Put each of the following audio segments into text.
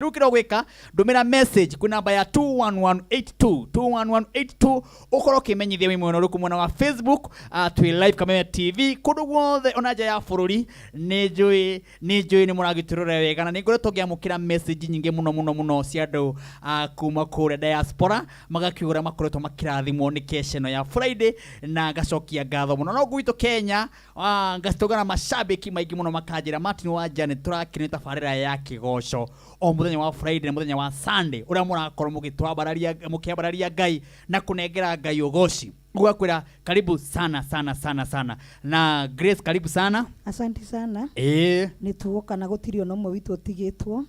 Rĩu kĩrĩa ũgwĩka, ndũmĩra message kwĩ namba ya 21182 21182 ũkorwo ũkĩmenyithia wĩ mwena ũrĩkũ, mwena wa Facebook, twĩ live Kameme TV kũndũ guothe ona nja ya bũrũri. Nĩ njũĩ nĩ mũragĩtũrora wega na nĩ ngoretwo ngĩamũkĩra message nyingĩ mũno mũno mũno cia andũ kuma kũrĩa diaspora, magakiuga ũrĩa makoretwo makĩrathimwo nĩ kesha ĩno ya Friday, na ngacokia ngatho mũno. No gwitũ Kenya, ngacitũngana na mashabiki maingĩ mũno makanjĩra, "Martin Wanja, nĩ tũrakenio tabarĩra ya kĩgoco o mũthenya wa Friday na mũthenya wa Sunday, ũrĩa mũrakorwo mũgĩtwambararia, mũkĩambararia Ngai na kũnengera Ngai ũgoci." Ũgakwĩra karibu sana sana sana sana. Na Grace, karibu sana. Asante sana. Nĩ tuoka na gũtirĩ ona ũmwe witũ ũtigĩtwo.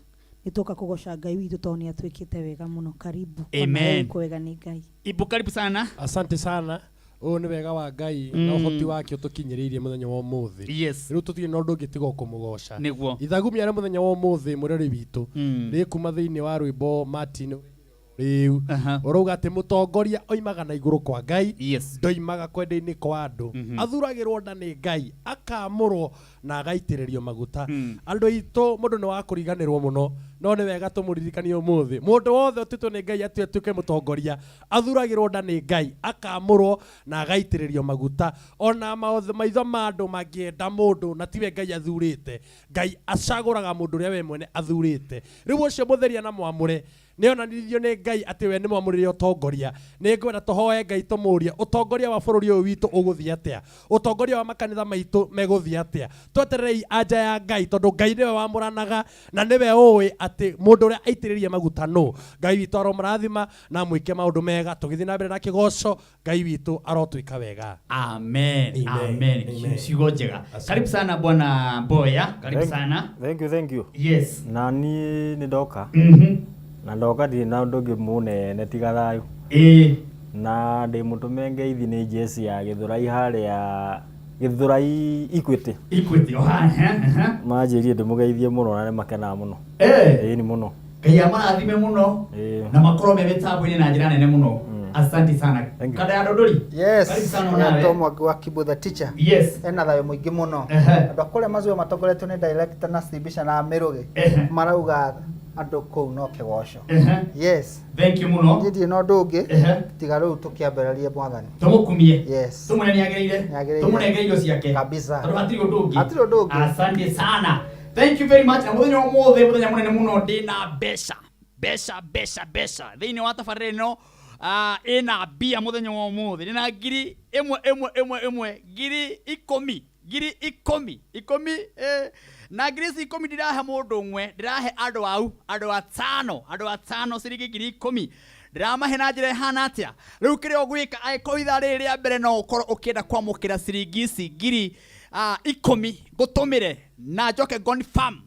Nĩ tuoka kũgoca Ngai witũ tondũ nĩ atwĩkĩte wega mũno. Karibu. Amen. Ona wega nĩ Ngai. Ibu, karibu sana. Asante sana. Ũyũ nĩ wega wa Ngai na ũhoti wake ũtũkinyĩrĩirie mũthenya wa ũmũthĩ. Rĩu tũtirĩ na ũndũ ũngĩ tiga o kũmũgoca. Ithagumia rĩa mũthenya wa ũmũthĩ, mũrori witũ, rĩkuma thĩinĩ wa rwĩmbo Martin rĩu ũrauga atĩ mũtongoria oimaga na igũrũ kwa Ngai, ndoimaga kwenda-inĩ kwa andũ. Athuragĩrwo nda nĩ Ngai, akamũrwo na agaitĩrĩrio maguta. Andũ aitũ, mũndũ nĩ wa kũriganĩrwo mũno, no nĩ wega tũmũririkanie ũmũthĩ. Mũndũ wothe ũtuĩtwo nĩ Ngai atĩ atuĩke mũtongoria athuragĩrwo nda nĩ Ngai, akamũrwo na agaitĩrĩrio maguta. Ona maitho ma andũ mangĩenda mũndũ na tiwe Ngai athurĩte, Ngai acagũraga mũndũ ũrĩa we mwene athurĩte. Rĩu ũcio mũtheria na mwamũre nĩ onanirio nĩ Ngai atĩ we nĩ mwamũrĩre ũtongoria. Nĩ ngwenda tũhoe Ngai, tũmũrie ũtongoria wa bũrũri ũyũ witũ ũgũthiĩ atĩa, ũtongoria wa makanitha maitũ megũthiĩ atĩa. Twetererei anja ya Ngai, tondũ Ngai nĩwe wamũranaga na nĩwe ũĩ atĩ mũndũ ũrĩa aitĩrĩrie maguta nũ. Ngai witũ aromũrathima na amwĩke maũndũ mega. Tũgĩthiĩ na mbere na kĩgoco, Ngai witũ arotwĩka wega. Amen. Amen. Amen. Amen. Ciugo njega. Karibu sana, Bwana Mboya, karibu sana. Thank you, thank you. Na niĩ nĩ ndoka na ndoka ndirĩ na ũndũ ũngĩ mũnene tiga thayũ. Na ndĩ mũtũme ngeithi nĩ jesi ya Gĩthũrai harĩa Gĩthũrai Equity. Equity, oh, ha, ha, ha. Manjĩrire ndĩmũgeithie mũno na nĩ makenaga mũno. Ĩĩ, nĩ mũno. Ngai amarathime mũno na makorwo me mĩtambo-inĩ na njĩra nene mũno. Asante sana. Thank you. Kada ya Dodori. Yes, Karibu sana onawe. etwo Mwangi wa Kibu the teacher. Ena thayũ mũingĩ mũno. Andũ a kũrĩa maziwa matongoretio nĩ director na Stibisha na Mĩrũgĩ marauga andũ kũu no kĩgoco. Yes. Thank you mũno. Niĩ ndirĩ na ũndũ ũngĩ tiga rĩu tũkĩambĩrĩrie Mwathani. Tũmũkumie. Yes. Tũmwĩre nĩ agĩrĩire. Nĩagĩrĩire. Tũmũnengere irio ciake. Kabisa. Tondũ hatirĩ ũndũ ũngĩ. Hatirĩ ũndũ ũngĩ. Asante sana. Thank you very much. Na mũthenya wa ũmũthĩ, mũthenya mũnene mũno, ndĩna mbeca. Mbeca, mbeca, mbeca. Thĩinĩ wa tabarĩra ĩno ĩna mbia mũthenya wa ũmũthĩ. Ndĩna 1000 ĩmwe ĩmwe ĩmwe, 10,000, 10,000, 10, na ngiri ici 10 ndirahe mũndũ ũmwe, ndĩrahe andũ au, andũ atano ciringi 10,000. Ndĩramahe na njĩra ĩhana atĩa? Rĩu kĩrĩa ũgwĩka, angĩkorwo ithaa rĩrĩ rĩa mbere no ũkorwo ũkĩenda kwamũkĩra ciringi ici 10,000 ngũtũmĩre na njoke confirm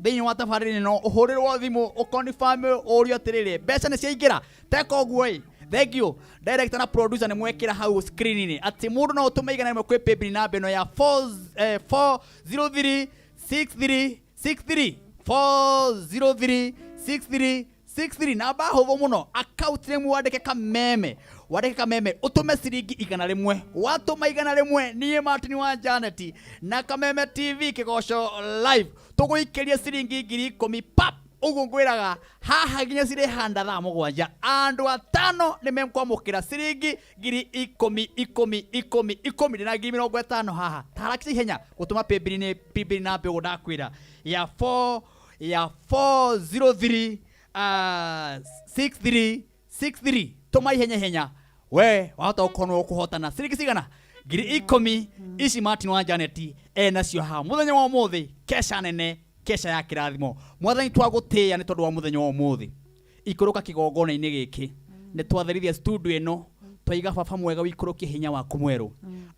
thĩinĩ wa tabarĩra ĩno, ũhũrĩrwo thimũ ũconfirm, ũrio atĩrĩrĩ, mbeca nĩ ciaingĩra, teka ũguo ĩ. Thank you, director na producer. Nĩ mwekĩra hau screen-inĩ atĩ mũndũ no ũtũme 100 kwĩ paybill namba ĩno ya 4 403 63 63 403 63 63, namba hũthũ mũno. Account name wandĩke Kameme, wandĩke Kameme, ũtũme ciringi 100. Watũma 100, niĩ Martin wa Janet na Kameme TV Kĩgoco live tũgũikĩrie ciringi 10,000 pap. Ũguo ngwĩraga haha nginya cirĩ handa thaa 7, andũ atano nĩ mekwamũkĩra ciringi 10,000 10 10 10. Ndĩna 50,000 haha. Taharakisha ihenya gũtũma paybill nĩ paybill namba ũguo ndakwĩra ya 4 ya 403 63 63. Tũma ihenya ihenya, we wahota gũkorwo nĩ ũkũhotana ciringi cigana? 10,000 ici Martin wa Janet enacio haha mũthenya wa ũmũthĩ, kesha nene, kesha ya kĩrathimo. Mwathani, twagũtĩĩa nĩ tondũ wa mũthenya wa ũmũthĩ. Ikũrũka kĩgongona-inĩ gĩkĩ. Nĩ twatherithia studio ĩno, twaiga baba mwega wikũrũkie hinya waku mwerũ.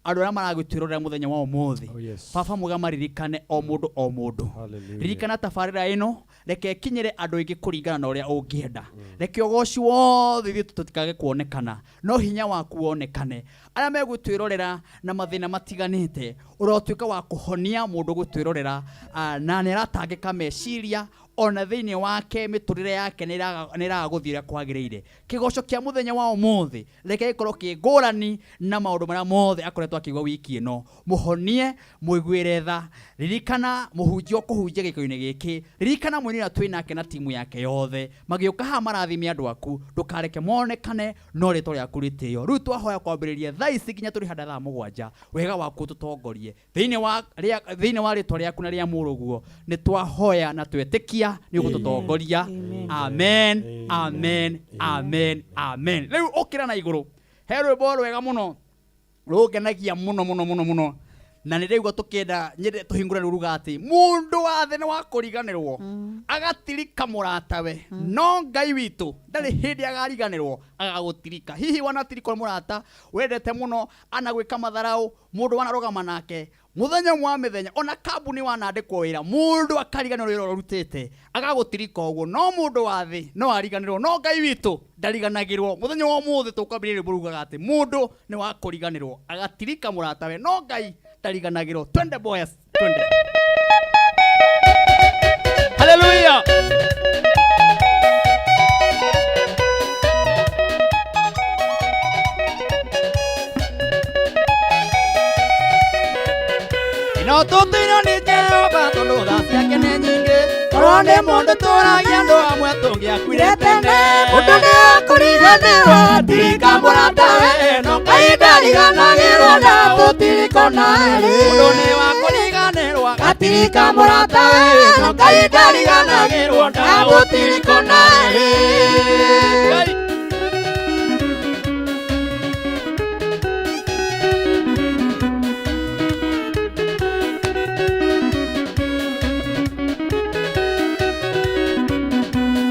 Andũ arĩa maragũtwĩrorera mũthenya wa ũmũthĩ, Oh, yes. baba mwega, maririkane o mũndũ o mũndũ. Hallelujah. Ririkana tabarĩra ĩno, reke ĩkinyĩre andũ aingĩ kũringana na ũrĩa ũngĩenda. Reke ũgoci wothe ithuĩ tũtikage kuonekana, no hinya waku wonekane. Arĩa megũtwĩrorera na mathĩna matiganĩte, ũrotuĩka wa kũhonia mũndũ gũtwĩrorera na nĩ aratangĩka meciria. Ona thĩinĩ wake mĩtũrĩre yake nĩ ĩraga gũthiĩ ũrĩa kwagĩrĩire. Kĩgoco kĩa mũthenya wa ũmũthĩ reke gĩkorwo kĩ ngũrani na maũndũ marĩa mothe akoretwo akĩigua wiki ĩno. Mũhonie, mũiguĩre tha. Ririkana mũhunjia ũkũhunjia gĩikaro-inĩ gĩkĩ, ririkana mũini ũrĩa twĩ nake na timu yake yothe magĩũka haha marathime andũ aku, ndũkareke monekane no rĩtwa rĩaku rĩtĩo. Rĩu twahoya kwambĩrĩria thaa ici nginya tũrĩ handa thaa 7, wega waku ũtũtongorie thĩinĩ wa thĩinĩ wa rĩtwa rĩaku na rĩa mũrũguo. Nĩ twahoya na twetĩkia nĩ ũgũtũtongoria. Amen, amen, amen, amen. Rĩu ũkĩra na igũrũ, he rwĩmbo rwega mũno rũngenagia mũno mũno mũno mũno, na nĩ ndĩraigua tũkĩenda nyende tũhingũre rũu ruga atĩ mũndũ wa thĩ nĩ wa kũriganĩrwo agatirika mũratawe, no Ngai witũ ndarĩ hĩndĩ agariganĩrwo agagũtirika. Hihi wanatirikwo nĩ mũrata wendete mũno, anagwĩka matharau, mũndũ wanarũgama nake mũthenya ũmwe wa mĩthenya, ona kambuni wanandĩkwo wĩra, mũndũ akariganĩrwo wĩra ũrĩa ũrutĩte agagũtirika ũguo. No mũndũ wa thĩ no ariganĩrwo, no Ngai witũ ndariganagĩrwo. Mũthenya wa ũmũthĩ tũkwambĩrĩria rwĩmbo rugaga atĩ mũndũ nĩ wa kũriganĩrwo agatirika mũratawe, no Ngai ndariganagĩrwo. Twende boys, twende. Hallelujah. No tũtũirwo nĩ Jehova tondũ tha ciake nĩ nyingĩ. Korwo nĩ mũndũ tũragia andũ amwe tũngĩakuire tene. Mũndũ nĩ akũriganĩrwo atirika mũratawe, no Ngai ndariganagĩrwo na tũtiriko narĩ. Mũndũ nĩ wa kũriganĩrwo atirika mũratawe, no Ngai ndariganagĩrwo na tũtiriko narĩ. Ngai.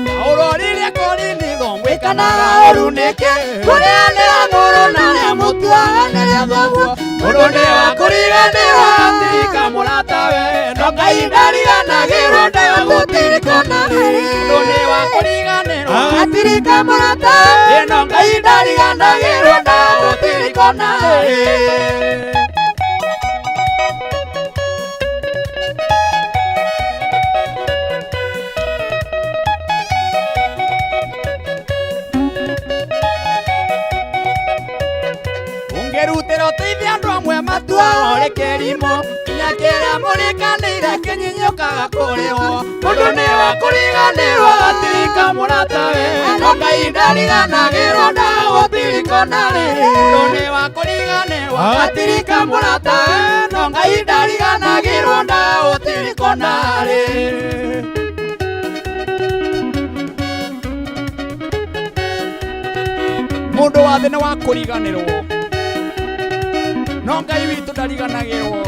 Paulo rĩrĩa Korinitho mwĩkanaga ũru nĩkĩ? Kũrĩanĩra mũrũ na arĩa mũtuaganĩre thoguo. Mũndũ nĩ wa kũriganĩrwo atirika mũratawe, no Ngai ndariganagĩrwo ndagũtirika narĩ. Mũndũ nĩ wa kũriganĩrwo atirika mũratawe, no Ngai ndariganagĩrwo ndagũtirika narĩ. Ũngĩrutĩra ũteithia andũ amwe matuaga ũrĩ kĩrimũ, nginya kĩrĩa mũrĩkanĩire kĩnyinyũkaga kũrĩhwo. Mũndũ nĩ wa kũriganĩrwo atirika mũratawe, no Ngai ndariganagĩrwo ndagũtirika narĩ. Mũndũ nĩ wa kũriganĩrwo atirika mũratawe, no Ngai ndariganagĩrwo ndagũtirika narĩ. Mũndũ wa thĩ nĩ wa kũriganĩrwo, no Ngai witũ ndariganagĩrwo.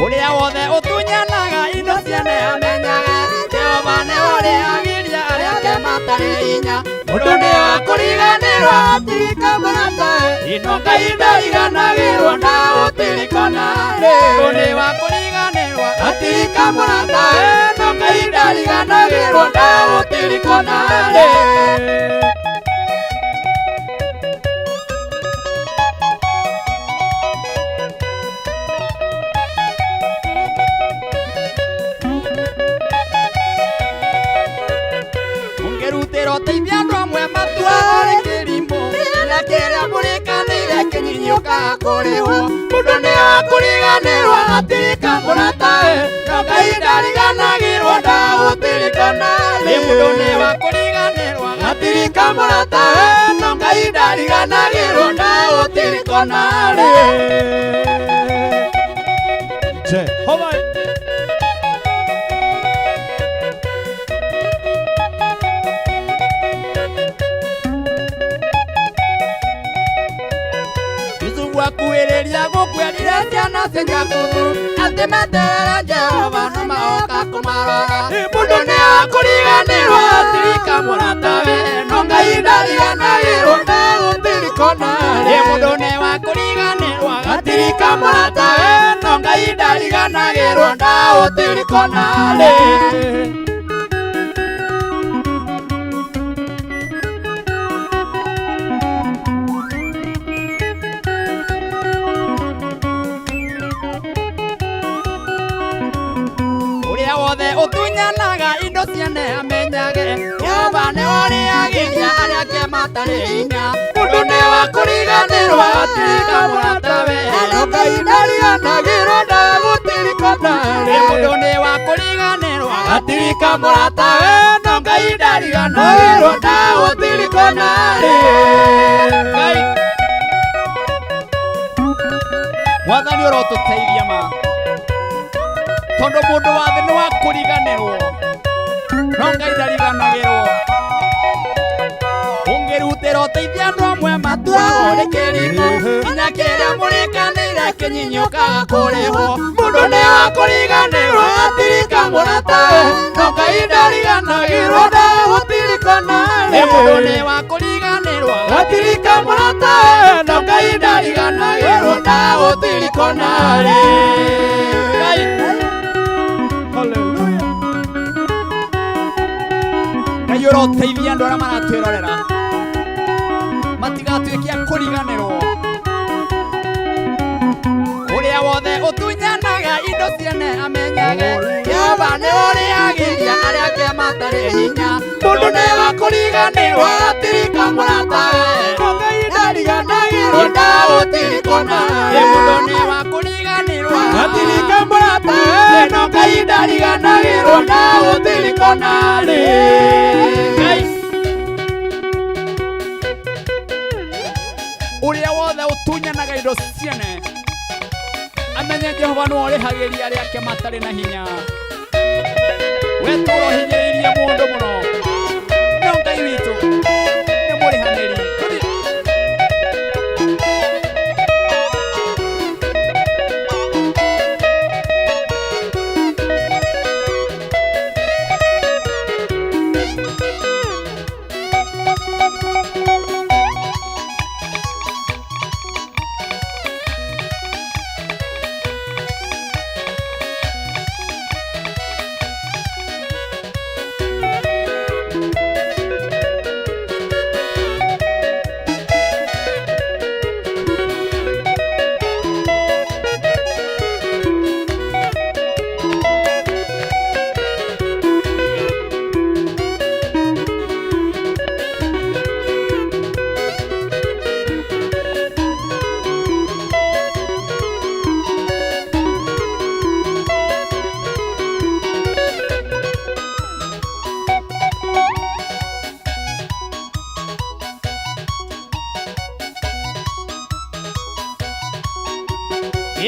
Ũrĩa wothe ũtunyanaga indo ciene amenyaga Jehova nĩ ũrĩagĩria arĩa ake matarĩ hinya. Mũndũ nĩ wa kũriganĩrwo atirika mũratawe, no Ngai ndariganagĩrwo ndagũtirika narĩ. Mũndũ nĩ wa kũriganĩrwo atirika mũratawe, no Ngai ndariganagĩrwo ndagũtirika narĩ. Ũngĩrutĩra ũteithia andũ amwe matuaga ũrĩ kĩrimũ, nginya kĩrĩa mũrĩkanĩire kĩnyinyũkaga kũrĩhwo. Mũndũ nĩ wa kũriganĩrwo atirika mũratawe, no Ngai ndariganagĩrwo ndagũtirika narĩ. Mũndũ nĩ wa kũriganĩrwo atirika mũratawe, no Ngai ndariganagĩrwo ndagũtirika narĩ. Jehova. Yusufu akuhĩrĩria gũkwerire ciana cia Jakubu atĩ meterere Jehova no magoka kũmarora. Mũndũ nĩ wa kũriganĩrwo atirika mũratawe, no Ngai ndariganagĩrwo ndagũtirika narĩ. Mũndũ nĩ wa kũriganĩrwo atirika mũratawe, no Ngai ndariganagĩrwo ndagũtirika narĩ. Ũrĩa wothe matarĩ hinya. Mũndũ nĩ wa kũriganĩrwo agatirika mũratawe, no Ngai ndariganagĩrwo ndagũtirikana. Mũndũ nĩ wa kũriganĩrwo agatirika mũratawe, no Ngai ndariganagĩrwo ndagũtirikana. Ngai Mwathani ũrotũteithia ma, tondũ mũndũ wa thĩ nĩ wa kũriganĩrwo, no Ngai ndariganagĩrwo. Ũngĩrutĩra ũteithia andũ amwe matuagwo nĩ kĩrimũ, nginya kĩrĩa mũrĩkanĩire kĩnyinyũkaga kũrĩhwo. Mũndũ nĩ wa kũriganĩrwo agatirika mũratawe, no Ngai ndariganagĩrwo ndagũtirikana. Mũndũ nĩ wa kũriganĩrwo agatirika mũratawe, no Ngai ndariganagĩrwo ndagũtirikana. Ngai Hallelujah. Ngai ũroteithia andũ arĩa maratwĩrorera matigatuĩke a kũriganĩrwo. Ũrĩa wothe ũtunyanaga indo ciene amenyage Jehova nĩ ũrĩagĩria arĩa ake matarĩ hinya. Mũndũ nĩ wa kũriganĩrwo agatirika mũratawe, no Ngai ndariganagĩrwo ndagũtirikana. Mũndũ nĩ wa kũriganĩrwo agatirika mũratawe, no Ngai ndariganagĩrwo ndagũtirikana. Ngai ũrĩa wothe ũtunyanaga indo ciene amenye Jehova nĩwe ũrĩhagĩria arĩa ake matarĩ na hinya. We tũra ũhinyĩrĩirie mũndũ mũno, no Ngai witũ nĩ mũrĩhanĩri. Tũthiĩ.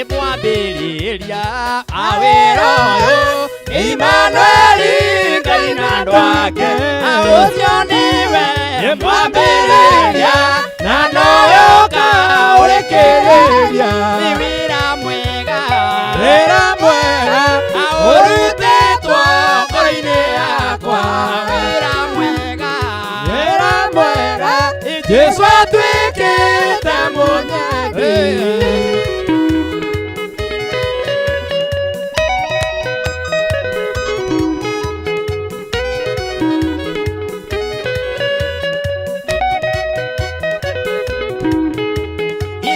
Ĩmwambĩrĩria awĩra ũyũ Immanueli Ngai na andũ ake, ũcio nĩwe mwambĩrĩria na nowe ũkaũrĩkĩrĩria. Nĩ wĩra mwega, wĩra mwega ũrutĩtwo ngoro-inĩ yakwa, wĩra mwega, wĩra mwega Jesũ atuĩkĩte mũnyendi.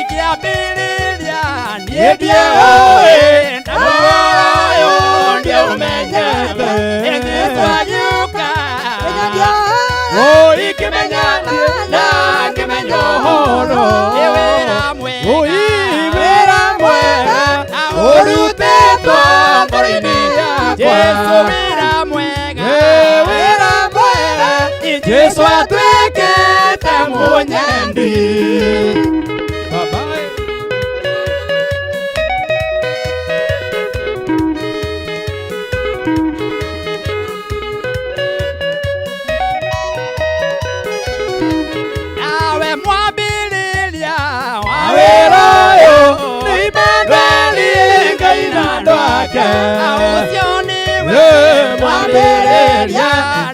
Ingĩambĩrĩria niĩ ndiũĩ na muoyo ndiũmenyete, Jesũ agĩũka ingĩmenya na ngĩmenya ũhoro. Nĩ wĩra mwega, wĩra mwega ũrutĩtwo ngoro-inĩ yakwa, Jesũ wĩra mwega, wĩra mwega Jesũ atuĩkĩte mũnyendi. Bye-bye. Nawe mwambĩrĩria wa wĩra ũyũ nĩ Immanueli Ngai na andũ ake, ũcio nĩwe mwambĩrĩria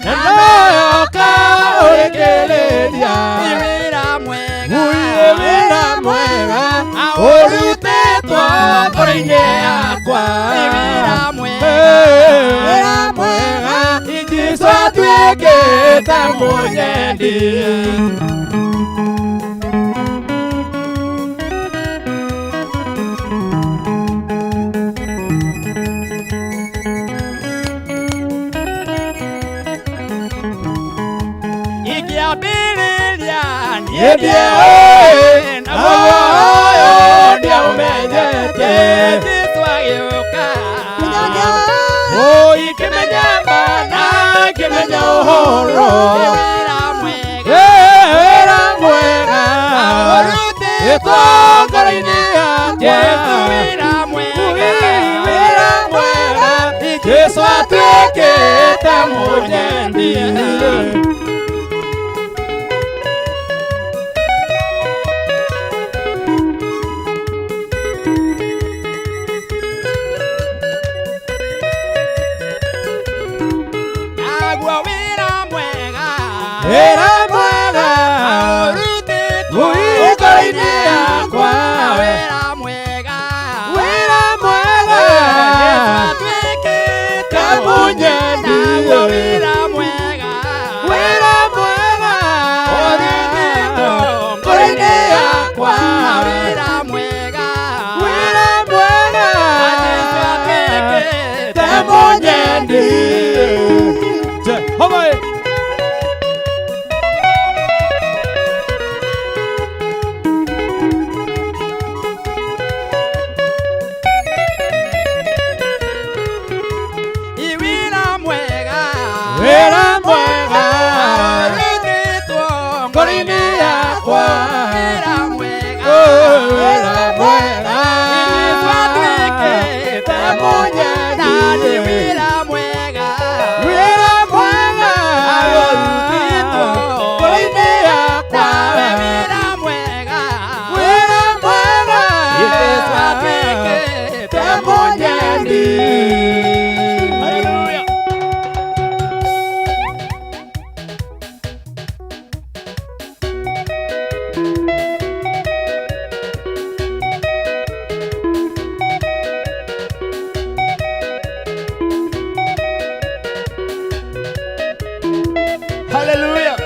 na nowe ũkaũrĩkĩrĩria. Nĩ wĩra mwega, wĩra mwega ũrutĩtwo ngoro-inĩ yakwa, Nĩ wĩra mwega, wĩra mwega Jesũ atuĩkĩte mũnyendi. Ingĩambĩrĩria Niĩ ndioĩ naguo ũyũ ndiaũmenyete. Jesũ agĩũka. Oi kĩmenya ma na kĩmenya ũhoro. Wĩra mwega. Wĩra mwega. Ũrutĩtwo ngoro-inĩ yakwa. Jesũ wĩra mwega. Wĩra mwega. Jesũ atuĩkĩte mũnyendi. Naguo wĩra mwega. Wĩra mwega. Ũrutĩtwo ngoro-inĩ yakwa. Wĩra mwega. Wĩra mwega. Jesũ atuĩkĩte mũnyendi. Naguo wĩra mwega. Wĩra mwega. Ũrutĩtwo ngoro-inĩ yakwa. Wĩra mwega. Wĩra mwega. Jesũ atuĩkĩte mũnyendi. Jehova. Wĩra mwega. Wĩra mwega. Ũrutĩtwo ngoro-inĩ yakwa. Wĩra mwega. Wĩra mwega. Jesũ atuĩkĩte mũnyendi. Nĩ wĩra mwega. Wĩra mwega. Ũrutĩtwo ngoro-inĩ yakwa. Wĩra mwega. Wĩra mwega. Jesũ atuĩkĩte mũnyendi. Hallelujah. Hallelujah.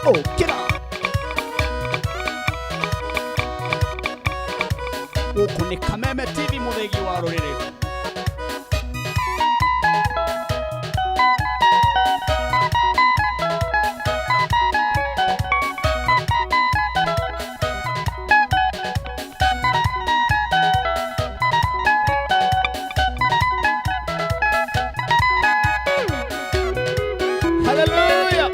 Oh, get up. Gũkũ nĩ Kameme TV mũthĩgi wa rũrĩrĩ. Hallelujah.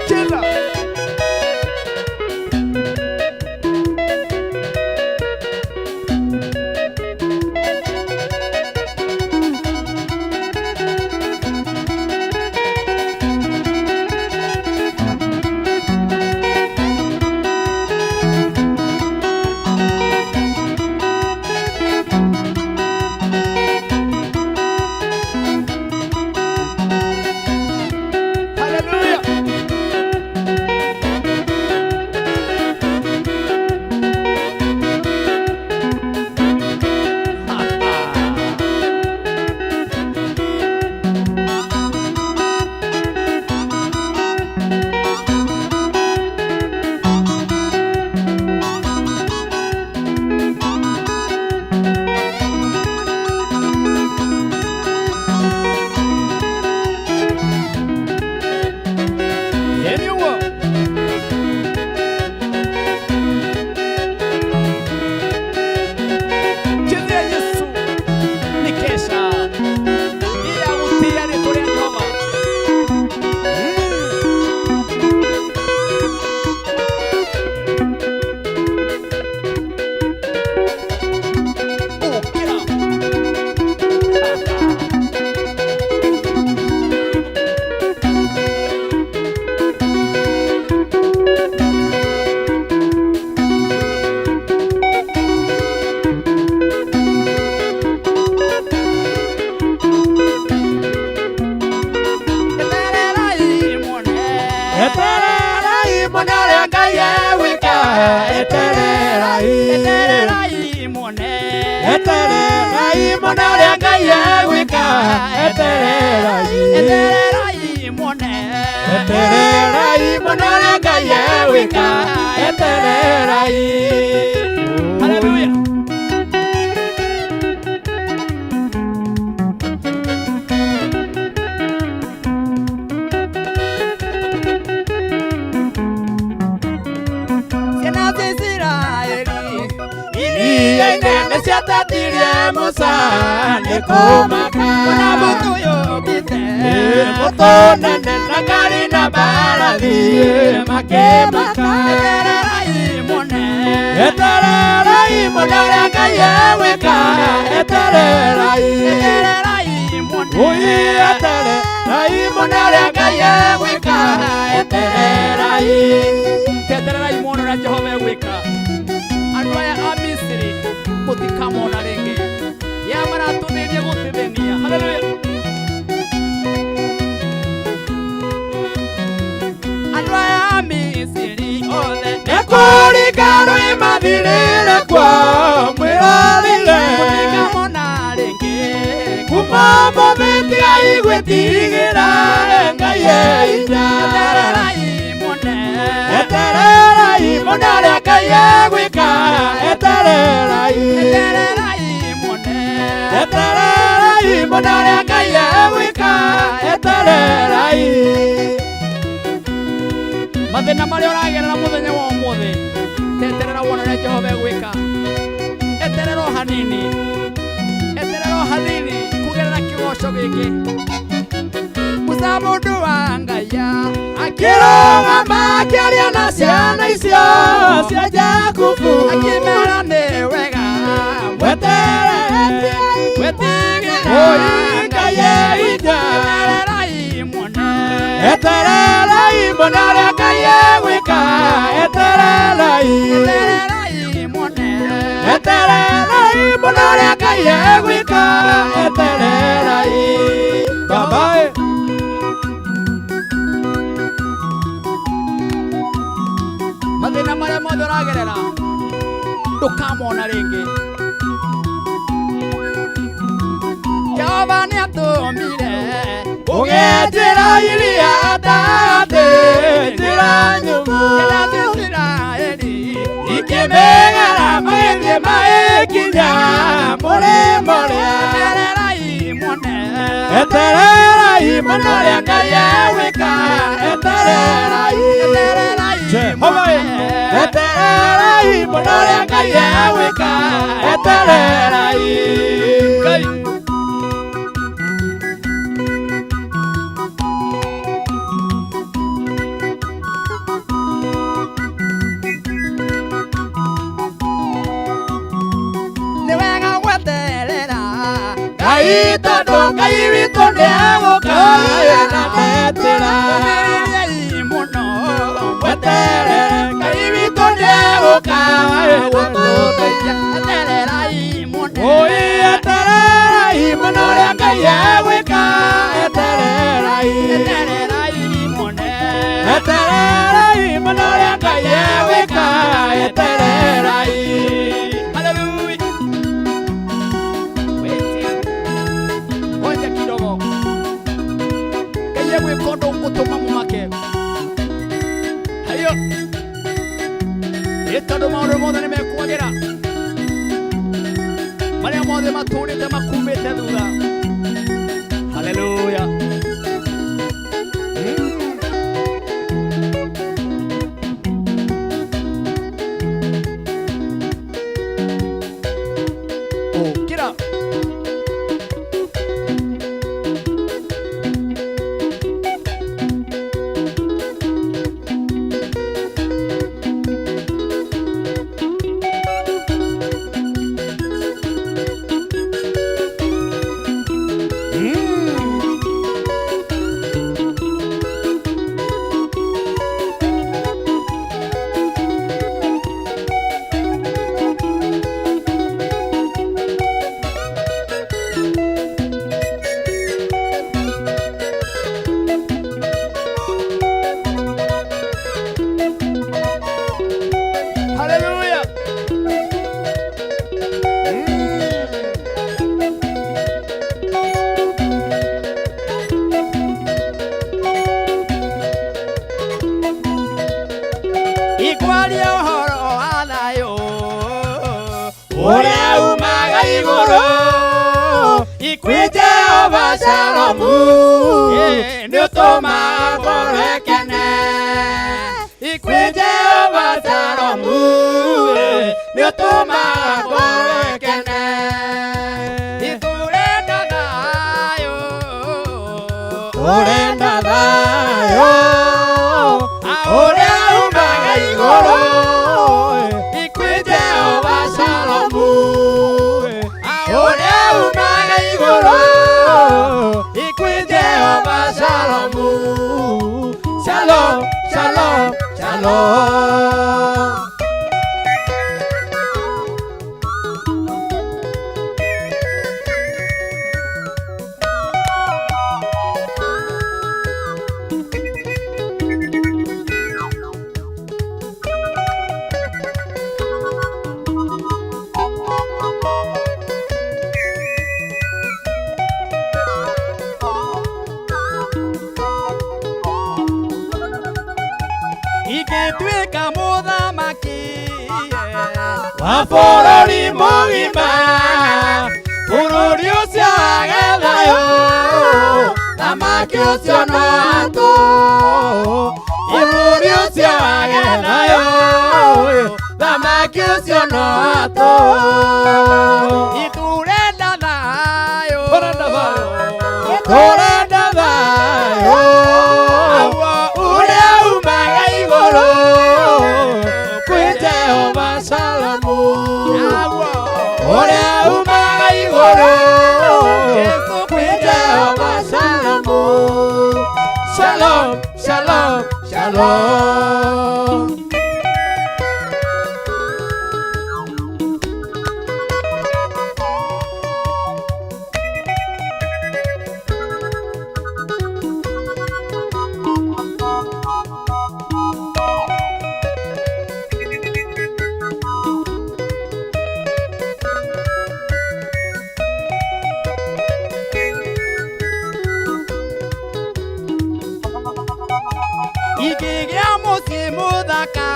Cheza. Hallelujah. Anyone. Chezea Yesu ni kesha iya gũtĩĩa rĩtwa rĩa Jehova. Ũkĩra. Etererai muone. Etererai muone ũrĩa Ngai egwĩka. Etererai. Etererai muone. Etererai muone ũrĩa Ngai egwĩka. Etererai. Etererai muone. Etererai muone ũrĩa Ngai egwĩka. Etererai. Hallelujah. Ciana cia Isiraeli Iria inene ciatatirie Musa nĩ kũmaka. Ona mbũtũ yũkĩte. Mbũtũ nene na ngari na mbarathi makĩmaka. Etererai muone. Etererai muone ũrĩa Ngai egwĩka. Etererai. Etererai muone. Ui, etererai muone ũrĩa Ngai egwĩka. Etererai. Etererai muone ũrĩa Jehova egwĩka. Andũ aya a Misiri mũtikamona rĩngĩ. Ya maratũthĩnia gũtĩthĩnia. Hallelujah. Andũ aya a Misiri othe Nĩ kũringa rwĩmathirĩre kuo mwĩrorire. Mũtikamona rĩngĩ. Kuma ũmũthĩ tigai gwĩtigĩra Ngai e hinya. Etererai muone. Etererai muone ũrĩa Ngai egwĩka. Etererai. Etererai muone. Etererai muone ũrĩa Ngai egwĩka. Etererai. Mathĩna marĩa ũragerera mũthenya wa ũmũthĩ, teterera wone ũrĩa Jehova egwĩka. Eterera o hanini. Eterera o hanini kũgerera kĩgoco gĩkĩ. Musa mũndũ wa Ngai Akĩrũgama akĩaria na ciana icio cia Jakubu. Akĩmera nĩ wega Mweterere Wetigĩra Oi, Ngai e hinya. Etererai muone. Etererai muone ũrĩa Ngai egwĩka. Etererai. Etererai muone. Etererai muone ũrĩa Ngai egwĩka. Etererai. Baba ĩ. Mathĩna marĩa mothe ũragerera ndũkamona rĩngĩ. Jehova nĩatũmire Ũgĩe njĩra iria gatagatĩ, njĩra nyũmũ. Ciana cia Isiraeli Ikĩmĩgera magĩthiĩ magĩkinya mũrĩmo ũrĩa. Etererai muone. Etererai muone ũrĩa Ngai egwĩka. Etererai. Etererai Jehova ĩ. muone. Etererai muone ũrĩa Ngai egwĩka. Etererai. Ngai. Nĩ wega gweterera Ngai tondũ Ngai witũ nĩegũka na metĩra. Ũmĩrĩriai mũno Mweterere Ngai witũ nĩegũka gũtũteithia. Etererai muone. Oi, etererai muone ũrĩa Ngai egwĩka. Etererai. Etererai muone. Etererai muone ũrĩa Ngai egwĩka. Etererai. Hallelujah. Wait. Ngoja kidogo. Ngai egwĩka ũndũ ũgũtũma mũmake. Hayo. Ĩ tondũ maũndũ mothe nĩmekwagĩra. Marĩa mothe matũrĩte makumĩte thutha. Hallelujah. Ũkĩra. Shalomu nĩ ũtũmaga ngoro ĩkene. Kwĩ Jehova Shalomu nĩ ũtũmaga ngoro ĩkene. Tũrenda thayũ, tũrenda thayũ ũrĩa umaga igũrũ. Kwĩ Jehova Shalomu ũrĩa umaga igũrũ. Kwĩ Jehova Shalomu. Shalom, shalom, shalom. Ingĩtuĩka mũthamaki wa bũrũri mũgima, bũrũri ũcio wage thayũ, thamaki ũcio no atũ. Bũrũri ũcio wage thayũ, thamaki ũcio no atũ. Tũrenda thayũ, tũrenda thayũ ũrĩa umaga igũrũ. Kwĩ Jehova Shalomu ũrĩa umaga igũrũ. Kwĩ Jehova Shalomu. Shalom, shalom, shalom. Ingĩgĩa mũciĩ mũthaka,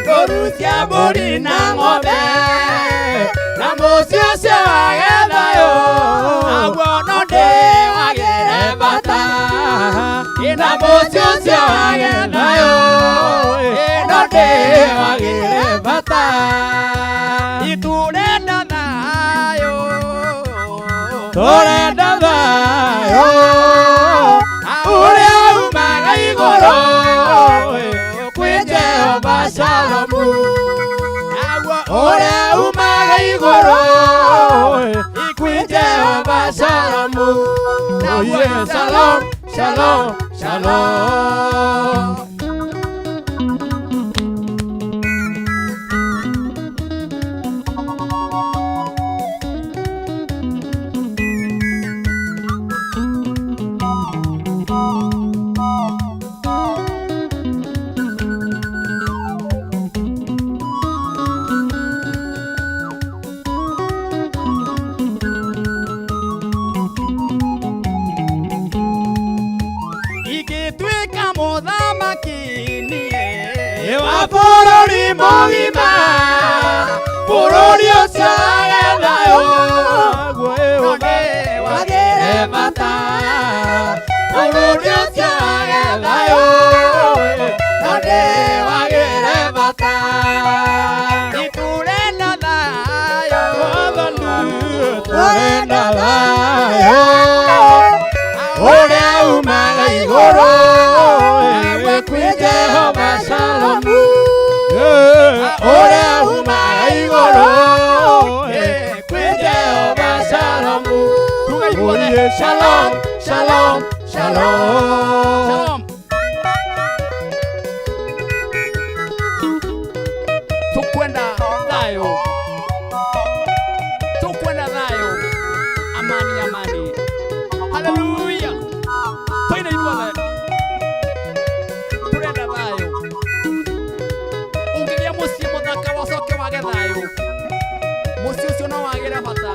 ndũru cia mbũri na ng'ombe, na mũciĩ ũcio wage thayũ, naguo no ndĩwagĩre bata. Na mũciĩ ũcio wage thayũ, no ndĩwagĩre bata. Tũrenda thayũ, tũrenda thayũ ũrĩa umaga igũrũ. Kwĩ Jehova Shalomu ũrĩa umaga igũrũ. Kwĩ Jehova Shalomu. Shalom, shalom, shalom. Ingĩtuĩka mũthamaki niĩ wa bũrũri mũgima, bũrũri ũcio wage thayũ, no ndĩwagĩre bata. Bũrũri ũcio wage thayũ, no ndĩwagĩre bata. Tũrenda thayũ, tũrenda thayũ ũrĩa umaga igũrũ. Kwĩ Jehova Shalomu ũrĩa umaga igũrũ. Kwĩ Jehova Shalomu. Shalom, shalom, shalom. Shalom. Tukwenda thayũ, tukwenda thayũ, amani, amani. Haleluya. Tũine ithuothe. Tũrenda thayũ. Ũngĩgĩa mũciĩ mũthaka wacoke wage thayũ, mũciĩ ũcio no wagĩre bata.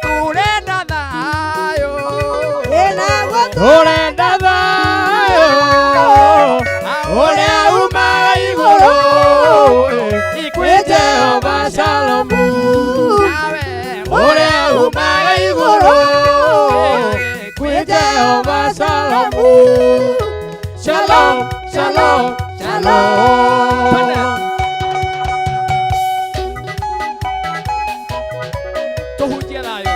Tũrenda thayũ, tũrenda thayũ ũrĩa umaga igũrũ. Kwĩ Jehova Shalomu Shalom. Tũhunjie thayũ.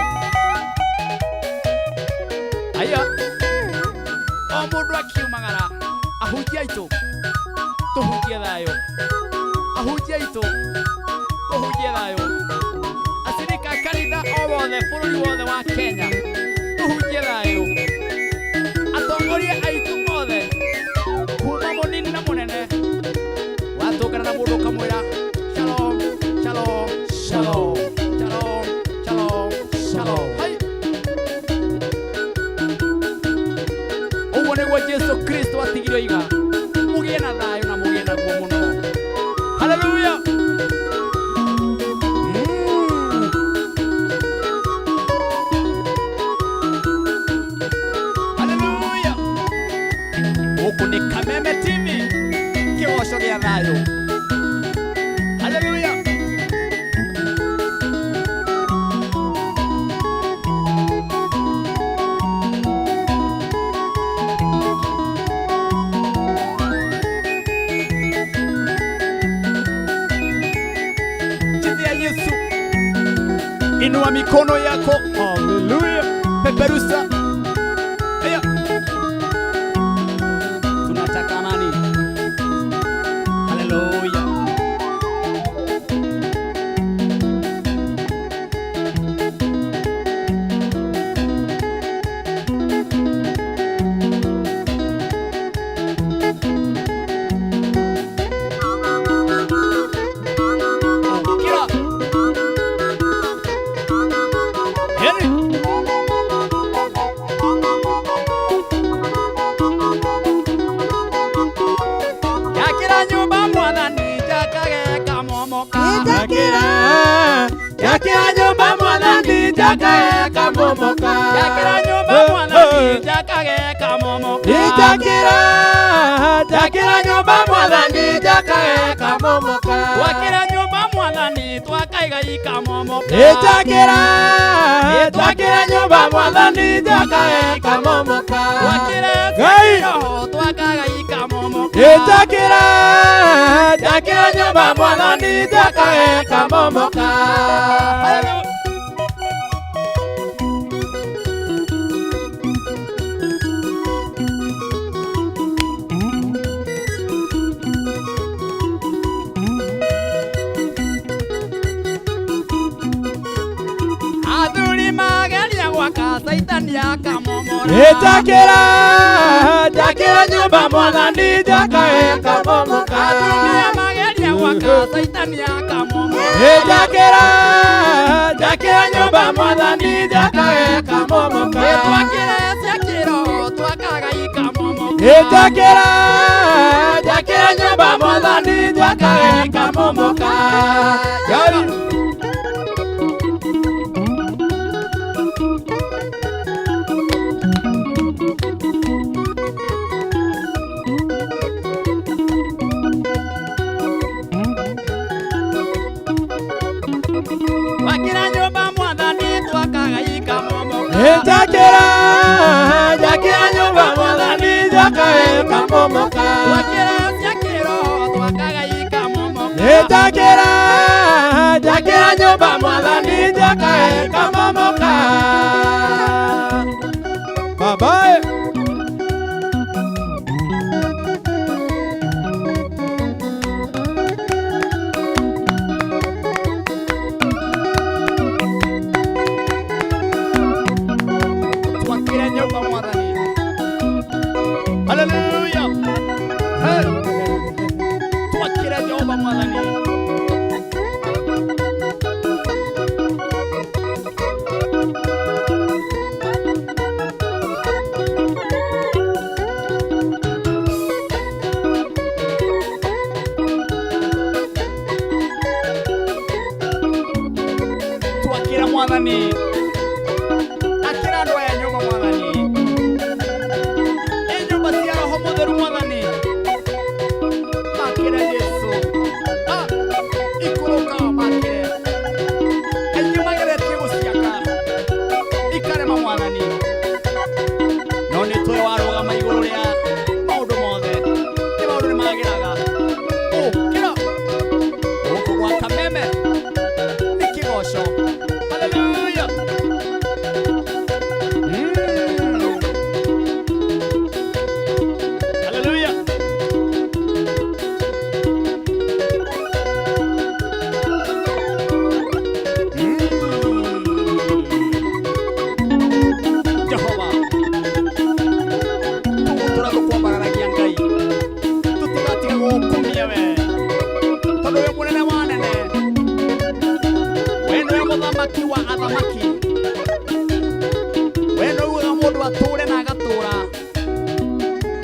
Aya, o mũndũ akiumagara, ahunjia aitũ tũhunjie thayũ, ahunjia aitũ tũhunjie thayũ, acirika kanitha o wothe bũrũri wothe wa Kenya tũhunjie thayũ, atongoria aitũ othe kuma mũnini na mũnene, watũngana na mũndũ ũkamwĩra shalom, shalom, shalom, shalom, shalom, shalom. Hai. Ũguo nĩguo Jesu Kristo atigire oiga, mũgĩe na thayũ na mũgĩe naguo mũno. Haleluya. Haleluya. Gũkũ nĩ Kameme TV, kĩgoco gĩa thayũ. Haleluya. Chezea Yesu. Inua mikono yako. Haleluya. Peperusha. Aya. Tunataka amani. Haleluya. Kira. Henry. Jakĩra nyũmba mwathani njakage kamomoka. Njakĩra, njakĩra nyũmba mwathani njakage kamomoka. Jakĩra nyũmba mwathani njakage kamomoka. Njakĩra, njakĩra nyũmba mwathani njakage kamomoka. Twakĩra nyũmba mwathani twakaiga ikamomoka. Njakĩra, njakĩra nyũmba mwathani njakage kamomoka. Twakĩra Ngai. roho twakaga ikamomoka. Njakĩra, njakĩra nyũmba mwathani njakage kamomoka. Hallelujah. Athuri mageria gwaka Saitani akamomora. Njakĩra, njakĩra nyũmba mwathani njakage kamomoka. Atumia mageria gwaka Saitani akamomora. Njakĩra, njakĩra nyũmba mwathani njakage kamomoka. Twakĩra cia kĩroho twakaga ikamomoka. Njakĩra, njakĩra nyũmba mwathani njakage kamomoka. Gari. Twakĩra nyũmba mwathani twakaga ikamomoka. Njakĩra, njakĩra nyũmba mwathani njakage kamomoka. Twakĩra cia kĩroho twakaga ikamomoka. Njakĩra, njakĩra nyũmba mwathani njakage kamomoka. Babae. Twakĩra nyũmba mwathani. Haleluya. Hey. Twakĩra nyũmba mwathani. Mũndũ atũre na agatũra.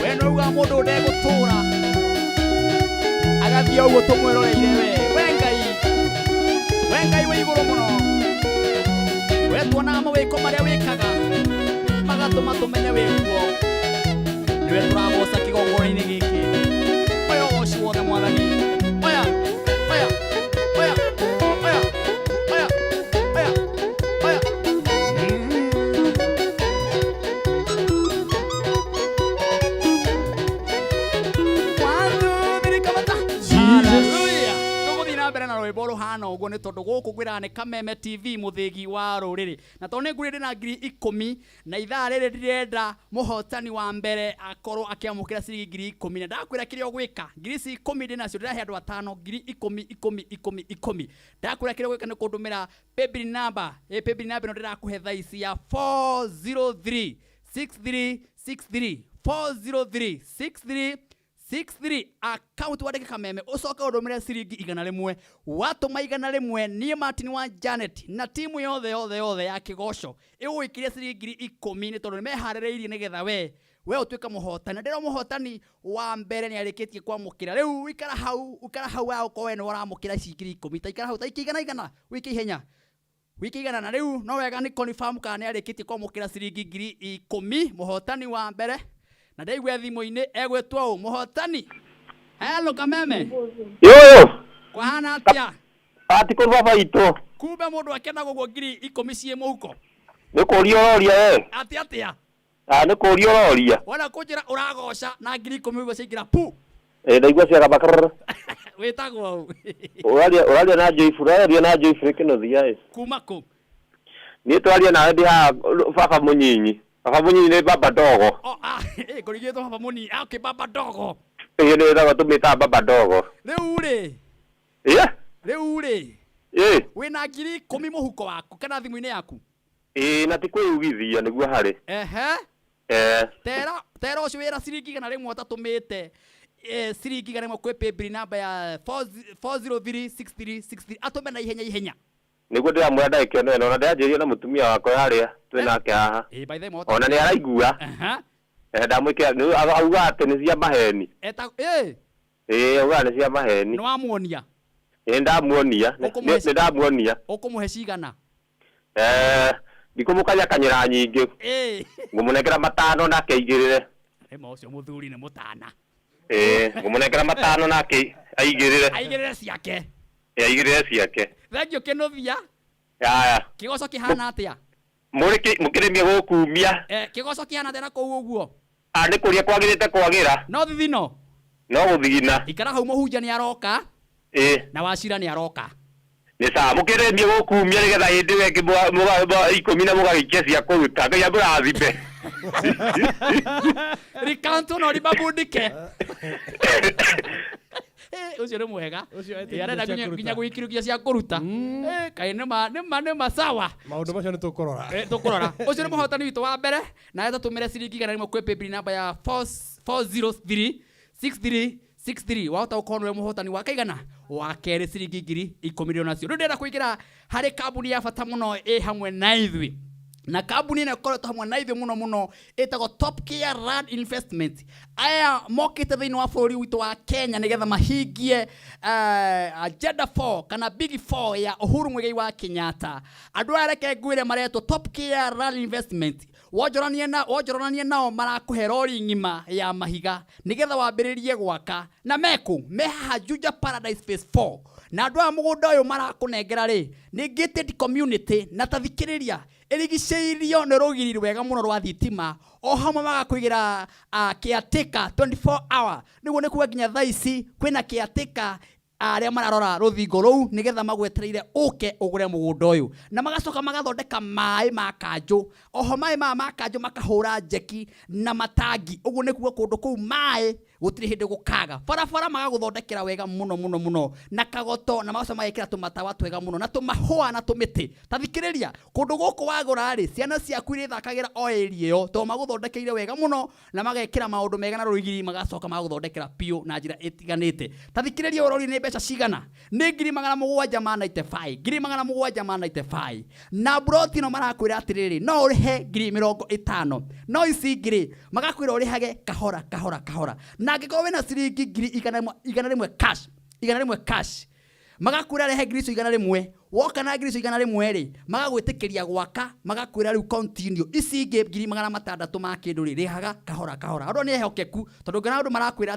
We nĩ ugaga mũndũ ndegũtũra. Agathiĩ ũguo tũmwĩroreire we. We Ngai. We Ngai wĩ igũrũ mũno. We tuonaga mawĩko marĩa wĩkaga magatũma tũmenye wĩ kuo. Nĩwe tũragoca kĩgongona-inĩ gĩkĩ. Oya ũgoci wothe Mwathani. Oya, oya, oya, oya, oya, oya, oya. One, two, three, kamata. Hallelujah. Tũgũthiĩ na mbere na rwĩmbo rũhana ũguo nĩ tondũ gũkũ ngwĩraga nĩ Kameme TV mũthĩgi wa rũrĩrĩ. Na tondũ nĩ ngwĩrire ndĩna 10,000 na ithaa rĩrĩ ndĩrenda mũhotani wa mbere akorwo akĩamũkĩra ciringi 10,000. Na ndakwĩra kĩrĩa ũgwĩka, ngiri ici ikũmi ndĩnacio ndĩrahe andũ atano 10,000 ikũmi ikũmi ikũmi. Ndakwĩra kĩrĩa ũgwĩka nĩ kũndũmĩra paybill number, paybill number ĩno ndĩrakũhe thaa ici ya 403 6363 403 6363 account wandĩke Kameme ũcoke ũndũmĩre ciringi 100. Watũma 100 niĩ Martin wa Janet na timu yothe yothe yothe ya kĩgoco ĩgũgwĩkĩria ciringi 10,000 nĩ tondũ nĩ meharĩrĩirie nĩgetha we ũtuĩke mũhotani. Na ndĩrona mũhotani wa mbere nĩ arĩkĩtie kwamũkĩra. Rĩu ikara hau, ikara hau wa gũkorwo we nĩ ũramũkĩra ici 10,000. Ta ikara hau, ta ikia igana igana, wĩike ihenya. Wiki igana na rĩu no wega nĩ confirm kana nĩ arĩkĩtie kwamũkĩra ciringi 10,000 mũhotani wa mbere. Na ndaigua thimũ-inĩ egwĩtwo ũ mũhotani. Hello Kameme. Yoyo. Kwahana atĩa? Ati kũ baba itũ. Kumbe mũndũ akenaga ũguo 10,000 ciĩ mũhuko. Nĩ kũria ũroria we. Atĩ atĩa? Nĩ kũria ũroria. Wona kũnjĩra ũragoca na 10,000 ũguo ciaingĩra pu. Ndaigua ciagamba krrr. Wĩtagwo ũ? Ũraria na Joyful, ũraria na Joyful Kĩnuthia ĩ. Kuma kũ? Niĩ twaria nawe ndĩ haha baba mũnyinyi. Baba mũnyinyi nĩ baba dogo. Oh, ngũrigĩtwo baba mũnini. Okay, baba dogo. Ĩĩ, nĩ wĩtagwo tũmĩtaga baba dogo. Rĩu rĩ? Ĩ? Rĩu rĩ? Ĩ. Wĩna 10,000 mũhuko waku kana thimũ-inĩ yaku? Ĩ, na ti kwĩyugithia nĩguo harĩ. Ehe. Tera ũcio wĩra ciringi 100 ũtatũmĩte. Ciringi 100 kwĩ paybill number ya 4036363 atũme na ihenya ihenya. Nĩguo ndĩramwĩra ndagĩka ĩno ĩno, na ndĩranjĩrĩria na mũtumia wakwa harĩa twĩ nake haha. By the way, Ona nĩ araigua. Ndamwĩkĩra, nĩ auga atĩ nĩ cia maheni. Auga nĩ cia maheni. Nĩ wamuonia? Ndamuonia. Nĩ ndamuonia. Ũkũmũhe cigana? Ndikũmũkanyakanyĩra nyingĩ. Ngũmũnengera 5 nake aigĩrĩre. Rĩma ũcio mũthuri nĩ mũtana. Ngũmũnengera 5 nake aigĩrĩre. Aigĩrĩre ciake. Aigĩrĩre ciake. Thengiũ Kĩnuthia. Aya. Kĩgoco kĩhana atĩa? Mũkĩrĩmie gũkumia. Kĩgoco kĩhana atĩa na kũu ũguo? Nĩ kũrĩa kwagĩrĩte kwagĩra. No thithino? No gũthigina. Ikara hau mũhunjia nĩ aroka. Na Wachira nĩ aroka. Nĩ sawa, mũkĩrĩmie gũkumia nĩgetha hĩndĩ ĩyo ĩngĩ 10 na mũgagĩikia cia kũruta. Ngai amũrathime. Rikanto no ribabundike. Ũcio nĩ mwega. Ũcio etĩkĩrie Arenda cia kũruta. nginya gũikĩrũkia cia kũruta. Kaĩ nĩ ma sawa. Maũndũ macio nĩ tũkũrora. Tũkũrora. Ũcio nĩ mũhotani witũ wa mbere na etũtũmĩre ciringi 100 kwĩ paybill number ya 403 6363. Wahota gũkorwo nĩwe mũhotani wa kaigana wa kerĩ ciringi 10,000 rĩo nacio. Rĩu ndĩrenda kũingĩra harĩ kambuni ya bata mũno ĩ hamwe na ithuĩ. Na kambuni ĩno ĩkoretwo hamwe na ithuĩ mũno mũno ĩtagwo Top Care Land Investment. Aya mokĩte thĩinĩ wa bũrũri witũ wa Kenya nĩgetha mahingie Agenda 4 kana Big 4 ya Uhuru Muigai wa Kenyatta. Andũ aya reke ngwĩre maretwo Top Care Land Investment. Wonjoranie nao marakũhe rori ng'ima ya mahiga nĩgetha wambĩrĩrie gwaka. Na meku me haha Juja Paradise Phase 4. Na andũ aya mũgũnda ũyũ marakũnengera rĩ nĩ gated community na tathikĩrĩria ĩrigicĩirio nĩ rũgiri rwega mũno rwa thitima o hamwe magakũigĩra caretaker 24 hour. Nĩguo nĩ kuga nginya thaa ici kwĩna caretaker arĩa mararora rũthingo rũu nĩgetha magwetereire ũke ũgũre mũgũnda ũyũ. Na magacoka magathondeka maĩ ma kanjũ. Oho maĩ maya ma kanjũ makahũra njeki na matangi. Ũguo nĩ kuga kũndũ kũu maĩ Gũtirĩ hĩndĩ gũkaga barabara, magagũthondekera wega mũno mũno mũno na kagoto, na magacoka magekĩra tũmatawa twega mũno na tũmahũa na tũmĩtĩ. Ta thikĩrĩria, kũndũ gũkũ wagũra rĩ, ciana ciaku irĩthakagĩra o area ĩyo, tondũ magũthondekeire wega mũno na magekĩra maũndũ mega na rũigiri, magacoka magagũthondekera biũ na njĩra ĩtiganĩte. Ta thikĩrĩria, ũrori nĩ mbeca cigana? Nĩ 795,000, 795,000. Na mburoti ĩno marakwĩra atĩrĩrĩ, no ũrĩhe 50,000, no ici ingĩ rĩ, magakwĩra ũrĩhage kahora kahora kahora. Na angĩkorwo wĩna ciringi 100,000 cash, 100 cash, magakwĩra rehe 100,000. Woka na 100,100 rĩ, magagwĩtĩkĩria gwaka, magakwĩra rĩu continue. Ici ingĩ 600,000 ma kĩndũ rĩ, rĩhaga kahora kahora. Andũ nĩ ehokeku, tondũ ngĩona andũ marakwĩra.